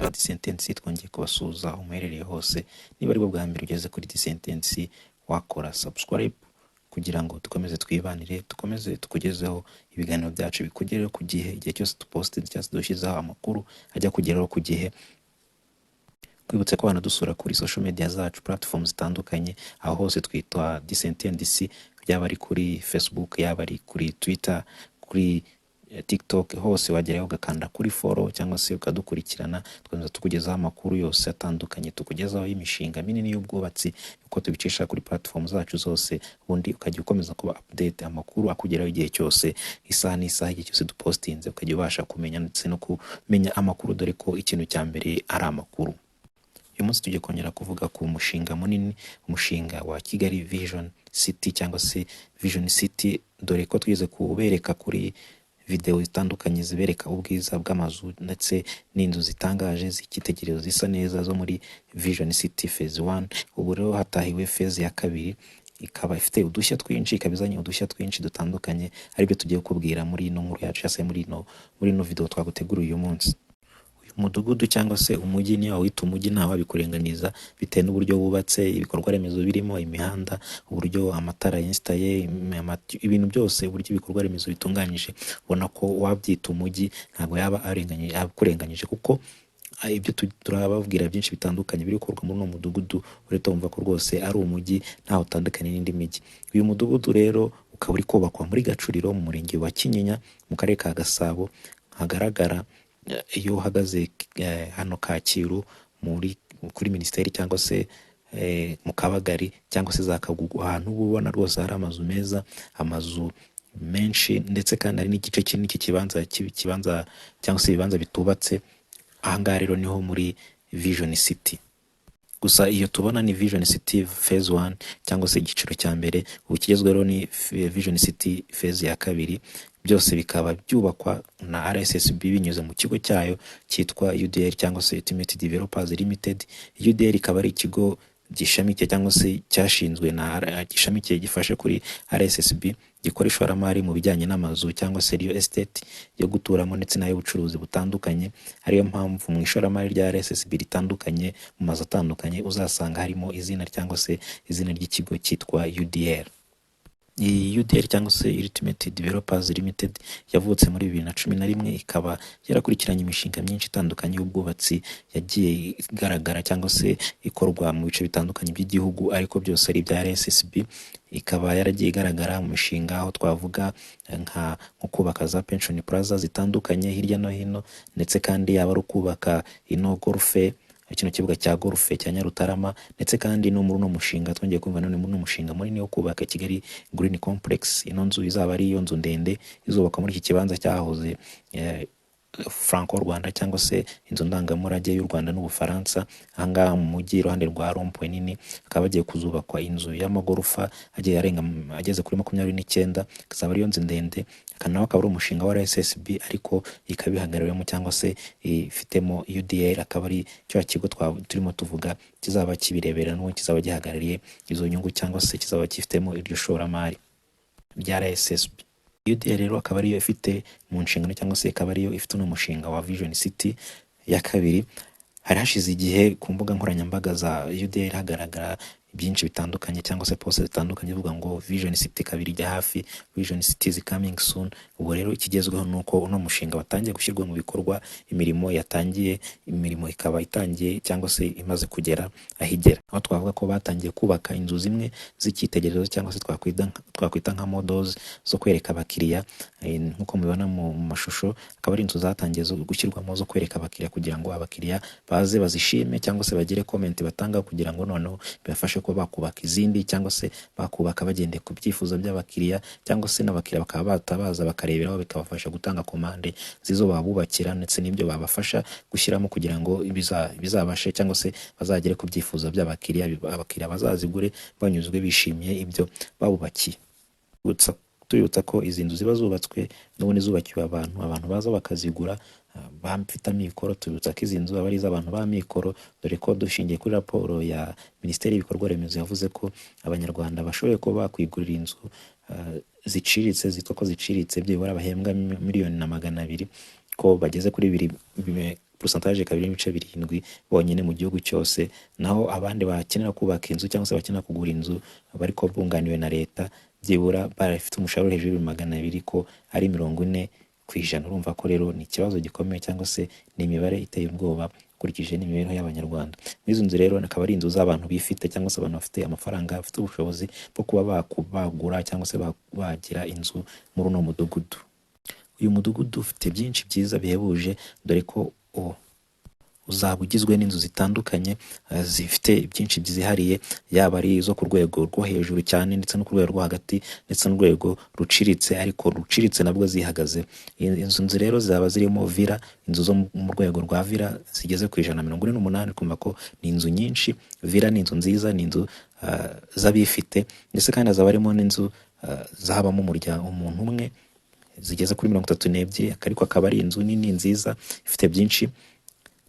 Ba Disentensi, twongeye kubasuhuza aho muherereye hose. Niba aribwo bwa mbere ugeze kuri Disentensi, wakora subscribe kugira ngo dukomeze twibanire, dukomeze tukugezeho ibiganiro byacu, bikugereho ku gihe. Igihe cyose dupostinze cyangwa se dushyizeho amakuru, ajya kugeraho ku gihe. Twibutse ko wanadusura kuri social media zacu, platform zitandukanye, aho hose twitwa Disentensi, yaba ari kuri Facebook, yaba ari kuri Twitter, kuri TikTok, hose wagerayo ugakanda kuri follow cyangwa se ukadukurikirana, tukomeza tukugezaho amakuru yose atandukanye, tukugezaho imishinga minini y'ubwubatsi uko tubicisha kuri platform zacu zose, ubundi ukajya ukomeza kuba update, amakuru akugeraho igihe cyose, isaha n'isaha, igihe cyose dupostinze ukajya ubasha kumenya ndetse no kumenya amakuru, dore ko ikintu cya mbere ari amakuru. Uyu munsi tugiye kongera kuvuga ku mushinga munini, umushinga wa Kigali Vision City cyangwa se Vision City, dore ko twize kubereka kuri videwo zitandukanye zibereka ubwiza bw'amazu ndetse n'inzu zitangaje z'icyitegererezo zisa neza zo muri Vision City Phase 1. Ubu rero hatahiwe phase ya kabiri, ikaba ifite udushya twinshi, ikaba izanye udushya twinshi dutandukanye, aribyo tugiye kukubwira muri ino nkuru yacu cyangwa se muri ino video twaguteguriye uyu munsi. Uyu mudugudu cyangwa se umujyi, niyo wawita umujyi ntawabikurenganiza, bitewe n'uburyo wubatse, ibikorwa remezo birimo, imihanda, uburyo amatara yinstaye, ibintu byose, uburyo ibikorwa remezo bitunganyije, ubona ko wabyita umujyi ntabwo yaba akurenganyije, kuko ibyo turababwira byinshi bitandukanye biri gukorwa muri uno mudugudu, urahita wumva ko rwose ari umujyi, ntaho utandukanye n'indi mijyi. Uyu mudugudu rero ukaba uri kubakwa muri Gacuriro, mu murenge wa Kinyinya, mu karere ka Gasabo, hagaragara iyo uhagaze hano Kacyiru muri kuri minisiteri cyangwa se mu Kabagari cyangwa se za Kagugu, ahantu uba ubona rwose hari amazu meza, amazu menshi, ndetse kandi hari n'igice kinini cy'ikibanza cy'ikibanza cyangwa se ibibanza bitubatse. Ahangaha rero niho muri Vision City. Gusa iyo tubona ni Vision City Phase 1 cyangwa se icyiciro cya mbere. Ubu kigezweho ni Vision City Phase ya kabiri. Byose bikaba byubakwa na RSSB binyuze mu kigo cyayo cyitwa UDL cyangwa se Ultimate Developers Limited. UDL ikaba ari ikigo gishamikiye cyangwa se cyashinzwe na gishamikiye, gifashe kuri RSSB, gikora ishoramari mu bijyanye n'amazu cyangwa se real estate yo guturamo ndetse n'ay'ubucuruzi butandukanye. Ariyo mpamvu mu ishoramari rya RSSB ritandukanye, mu mazu atandukanye, uzasanga harimo izina cyangwa se izina ry'ikigo cyitwa UDL. Iyi UDL cyangwa se Ultimate Developers Limited yavutse muri 2011, ikaba yarakurikiranye imishinga myinshi itandukanye y'ubwubatsi yagiye igaragara cyangwa se ikorwa mu bice bitandukanye by'igihugu, ariko byose ari ibya RSSB. Ikaba yaragiye igaragara mu mishinga aho twavuga nko kubaka za Pension Plaza zitandukanye hirya no hino, ndetse kandi yaba ari ukubaka ino golf, kino kibuga cya golf cya Nyarutarama, ndetse kandi no muri uno mushinga twongeye kumva none, muri uno mushinga munini wo kubaka Kigali Green Complex, ino nzu izaba ari iyo nzu ndende izubakwa muri iki kibanza cyahoze Franco Rwanda cyangwa se inzu ndangamurage y'u Rwanda n'Ubufaransa, ahangaha mu mujyi iruhande rwa rond-point nini, hakaba hagiye kuzubakwa inzu y'amagorofa agiye arenga ageze kuri 29, ikazaba ariyo nzu ndende. Aka nawe akaba ari umushinga wa RSSB, ariko ikaba ihagarariwemo cyangwa se ifitemo UDL, akaba ari cya kigo turimo tuvuga kizaba kibirebera n'uwo kizaba gihagarariye izo nyungu cyangwa se kizaba gifitemo iryo shoramari rya RSSB. UDL rero akaba ariyo ifite mu nshingano cyangwa se ikaba ariyo ifite uno mushinga wa Vision City ya kabiri. Hari hashize igihe ku mbuga nkoranyambaga za UDL hagaragara byinshi bitandukanye cyangwa se post zitandukanye zivuga ngo Vision City kabiri ijya hafi, Vision City is coming soon. Ubu rero ikigezweho ni uko uno mushinga watangiye gushyirwa mu bikorwa, imirimo yatangiye, imirimo ikaba itangiye cyangwa se imaze kugera aho igera, aho twavuga ko batangiye kubaka inzu zimwe z'icyitegererezo cyangwa se twakwita nka models zo kwereka abakiriya. Nk'uko mubibona mu mashusho, akaba ari inzu zatangiye zo gushyirwamo zo kwereka abakiriya kugira ngo abakiriya baze bazishime cyangwa se bagire comment batanga, kugira ngo noneho bibafashe kuba bakubaka izindi cyangwa se bakubaka bagendeye ku byifuzo by'abakiriya, cyangwa se n'abakiriya bakaba batabaza bakareberaho, bikabafasha gutanga komande z'izo babubakira ndetse n'ibyo babafasha gushyiramo kugira ngo bizabashe cyangwa se bazagere ku byifuzo by'abakiriya, abakiriya bazazigure banyuzwe, bishimiye ibyo babubakiye. Tubibutsa ko izi nzu ziba zubatswe n'ubundi zubakiwe abantu, abantu baza bakazigura bafite amikoro. Tubibutsa ko izi nzu aba ari iz'abantu b'amikoro, dore ko dushingiye kuri raporo ya Minisiteri y'Ibikorwa Remezo yavuze ko Abanyarwanda bashoboye kuba bakwigurira inzu ziciriritse, zitwa ko ziciriritse, byibura bahembwa 1,200,000, ko bageze kuri bibiri pourcentage 2.7 bonyine mu gihugu cyose. Naho abandi bakenera kubaka inzu cyangwa se bakenera kugura inzu bariko bunganiwe na leta, byibura barafite umushahara uri hejuru y'ibihumbi 200, ko ari 40%. Urumva ko rero ni ikibazo gikomeye cyangwa se ni imibare iteye ubwoba ukurikije n'imibereho y'Abanyarwanda. Muri izo nzu rero akaba ari inzu z'abantu bifite cyangwa se abantu bafite amafaranga, bafite ubushobozi bwo kuba bagura cyangwa se bagira inzu muri uno mudugudu. Uyu mudugudu ufite byinshi byiza bihebuje, dore ko uzaba ugizwe n'inzu zitandukanye zifite byinshi byihariye, yaba ari izo ku rwego rwo hejuru cyane, ndetse no ku rwego rwo hagati, ndetse n'urwego ruciriritse, ariko ruciriritse nabwo zihagaze. Izo nzu rero zaba zirimo villa, inzu zo mu rwego rwa villa zigeze ku 148. Kumva ko ni inzu nyinshi. Villa ni inzu nziza, ni inzu z'abifite. Ndetse kandi hazaba harimo n'inzu zabamo umuryango, umuntu umwe, zigeze kuri 32, ariko akaba ari inzu nini nziza ifite byinshi.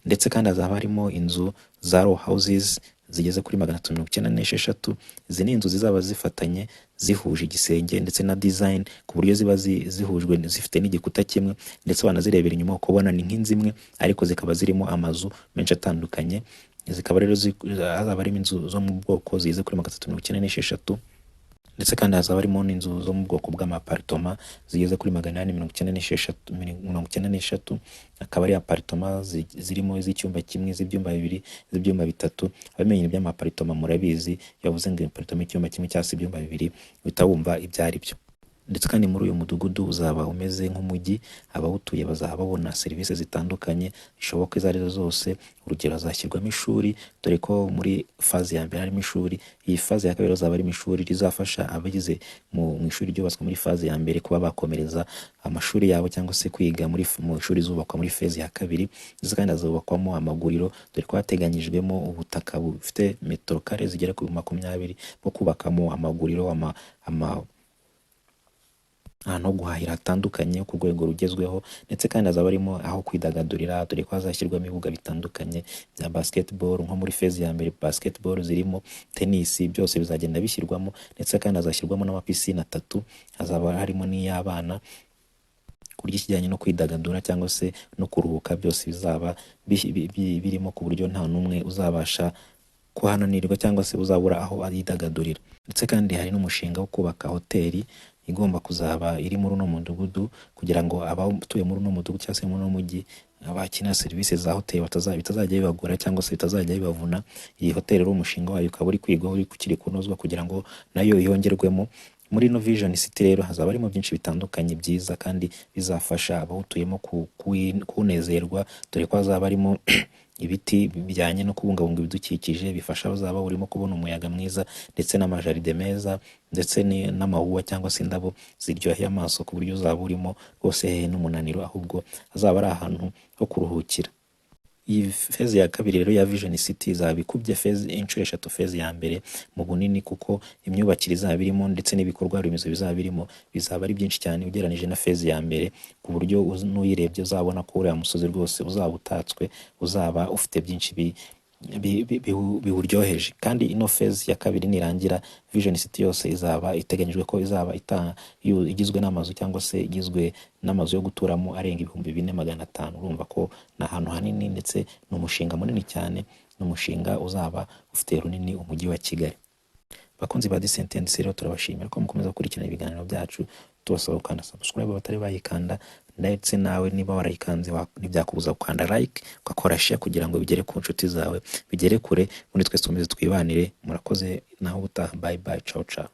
Ndetse kandi hazaba harimo inzu za row houses zigeze kuri 396. Izi ni inzu zizaba zifatanye, zihuje igisenge ndetse na design, ku buryo ziba zihujwe, zifite n'igikuta kimwe, ndetse wanazirebera inyuma ukabona ni nk'inzu imwe, ariko zikaba zirimo amazu menshi atandukanye. Zikaba rero hazaba harimo inzu zo mu bwoko zigeze kuri 396. Ndetse kandi hazaba harimo n'inzu zo mu bwoko bw'ama-appartement zigeze kuri 896, 93, akaba ari appartement zirimo iz'icyumba kimwe, iz'ibyumba bibiri, iz'ibyumba bitatu. Abamenye iby'ama-appartement murabizi, iyo bavuze ngo appartement y'icyumba kimwe cyangwa se ibyumba bibiri, uhita wumva ibyo ari byo. Ndetse kandi muri uyu mudugudu uzaba umeze nk'umujyi, abawutuye bazaba babona serivisi zitandukanye zishoboka izo arizo zose. Urugero, hazashyirwamo ishuri, dore ko muri phase ya mbere harimo ishuri. Iyi phase ya kabiri hazaba harimo ishuri rizafasha abagize mu ishuri ryubatswe muri phase ya mbere kuba bakomereza amashuri yabo cyangwa se kwiga mu ishuri zubakwa muri phase ya kabiri. Ndetse kandi hazubakwamo amaguriro, dore ko hateganyijwemo ubutaka bufite metero kare zigera ku 20 bwo kubakamo amaguriro, ama ahantu ho guhahira hatandukanye ku rwego rugezweho. Ndetse kandi hazaba harimo aho kwidagadurira, dore ko hazashyirwamo ibibuga bitandukanye bya basketball. Nko muri phase ya mbere basketball zirimo, tennis, byose bizagenda bishyirwamo. Ndetse kandi hazashyirwamo n'ama piscine atatu, hazaba harimo n'iy'abana, ku buryo ikijyanye no kwidagadura cyangwa se no kuruhuka byose bizaba birimo, ku buryo nta n'umwe uzabasha kuhananirwa cyangwa se uzabura aho yidagadurira. Ndetse kandi hari n'umushinga wo kubaka hoteli igomba kuzaba iri muri uno mudugudu, kugira ngo abatuye muri uno mudugudu cyangwa se muri uno mujyi bakenera serivisi za hoteli bitazajya bibagora cyangwa se bitazajya bibavuna. Iyi hoteli rero umushinga wayo ukaba uri kwigwaho, uri ukiri kunozwa kugira ngo nayo yongerwemo. Muri ino Vision City rero hazaba harimo byinshi bitandukanye byiza kandi bizafasha abawutuyemo kunezerwa, dore ko hazaba harimo ibiti bijyanye no kubungabunga ibidukikije, bifasha abazaba bawurimo kubona umuyaga mwiza, ndetse n'ama jardin meza, ndetse n'amawuwa cyangwa se indabo ziryoheye amaso, ku buryo uzaba urimo rwose hehe n'umunaniro, ahubwo hazaba ari ahantu ho kuruhukira. Iyi phase ya kabiri rero ya Vision City izaba ikubye phase inshuro eshatu phase ya mbere mu bunini, kuko imyubakire izaba irimo ndetse n'ibikorwa remezo bizaba birimo bizaba ari byinshi cyane ugereranije na phase ya mbere, ku buryo n'uyirebye uzabona ko uriya musozi rwose uzaba utatswe, uzaba ufite byinshi biwuryoheje. Kandi ino phase ya kabiri nirangira, Vision City yose izaba iteganyijwe ko izaba igizwe n'amazu cyangwa se igizwe n'amazu yo guturamo arenga 4500. Urumva ko ni ahantu hanini, ndetse ni umushinga munini cyane, ni umushinga uzaba ufitiye runini umujyi wa Kigali. Bakunzi ba Disentence rero, turabashimira ko mukomeza gukurikirana ibiganiro byacu. Tubasaba gukanda subscribe abatari bayikanda, ndetse nawe niba warayikanze ntibyakubuza gukanda like, ugakora share, kugira ngo bigere ku nshuti zawe, bigere kure, ubundi twese dukomeze twibanire. Murakoze, naho ubutaha. Bye bye, ciao ciao.